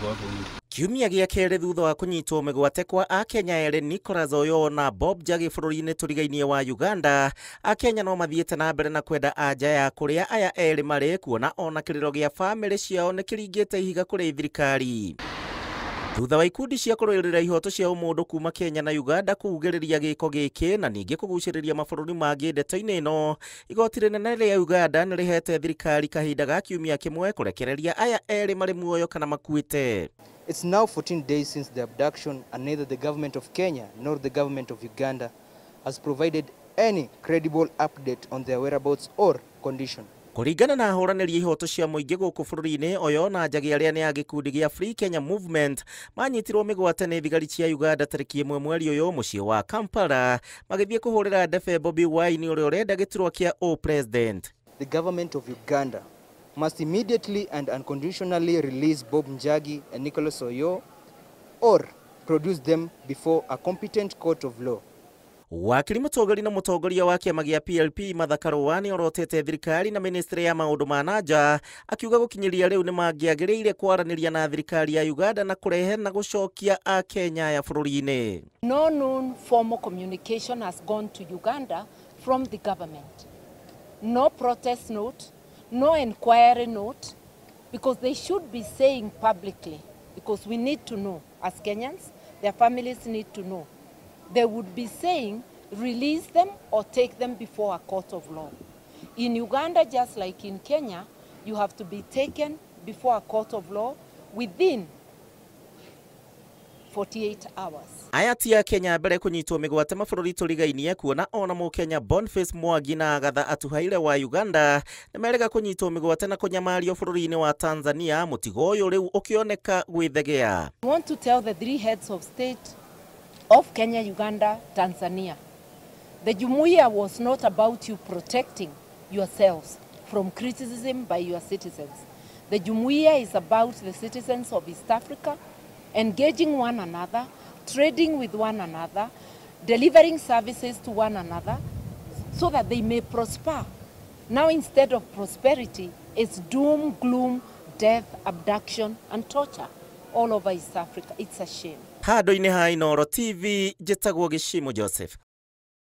Wako wengi. Kiumia gĩa kerĩ thutha wa kũnyitwo mĩgwate kwa Akenya erĩ Nicholas Oyoo na Bob Njagi bũrũri-inĩ tũrigainie wa Uganda, Akenya no mathiĩte na mbere na kwenda anja ya kũrĩa aya erĩ marĩ, kuona ona kĩrĩro gĩa bamĩrĩ ciao nĩ kĩringĩte ihiga kũrĩ thirikari. Thutha wa ikundi cia kũrũĩrĩra ihoto cia ũmũndũ kuma Kenya na Uganda kugĩrĩria gĩko gĩkĩ na ningĩ kũgucĩrĩria mabũrũri mangĩ ndeto-inĩ ĩno, igoti rĩnene rĩa Uganda nĩ rĩhete thirikari kahinda ga kiumia kĩmwe kũrekereria aya erĩ marĩ muoyo kana makuĩte. It's now 14 days since the abduction, and neither the government of Kenya nor the government of Uganda has provided any credible update on their whereabouts or condition. Kũringana na ahũranĩri ihoto cia mũingĩ gũkũ bũrũri-inĩ, Oyoo na Njagi arĩa nĩ a gĩkundi gĩa Free Kenya Movement manyitirwo mĩgwate nĩ thigari cia Uganda tarĩki 1 mweri ũyũ mũciĩ wa Kampala magĩthiĩ kũhũrĩra ndebe Bobi Wine ũrĩa ũrenda gĩturwa kĩa o-president. The government of Uganda must immediately and unconditionally release Bob Njagi and Nicholas Oyoo or produce them before a competent court of law. Wakiri mũtũgĩri na mũtongoria wa kĩama gĩa PLP Martha Karũa nĩ orotete thirikari na ministry ya maũndũ ma na nja, akiuga gũkinyĩria rĩu nĩ mangĩagĩrĩire kwaranĩria na thirikari ya Uganda na kũrehe na gũcokia Akenya aya bũrũri-inĩ. No known formal communication has gone to Uganda from the government. No protest note, no inquiry note, because they should be saying publicly, because we need to know as Kenyans, their families need to know. They would be saying, release them or take them before a court of law. In Uganda, just like in Kenya, you have to be taken before a court of law within 48 hours. Aya ti Akenya mbere kũnyitwo mĩgwate mabũrũri tũrigainie, kuona ona mũkenya Boniface Mwangi na Agatha Atuhaire wa Uganda nĩ merĩga kũnyitwo mĩgwate na kũnyamario bũrũri-inĩ wa Tanzania, mũtigo ũyũ rĩu ũkĩoneka gwĩthegea. I want to tell the three heads of state of Kenya, Uganda, Tanzania, the Jumuiya was not about you protecting yourselves from criticism by your citizens. The Jumuiya is about the citizens of East Africa engaging one another, trading with one another, delivering services to one another so that they may prosper. Now, instead of prosperity, it's doom, gloom, death, abduction, and torture all over East Africa. It's a shame. Handũ-inĩ ha Inooro TV, njĩtagwo Gĩcimo Joseph.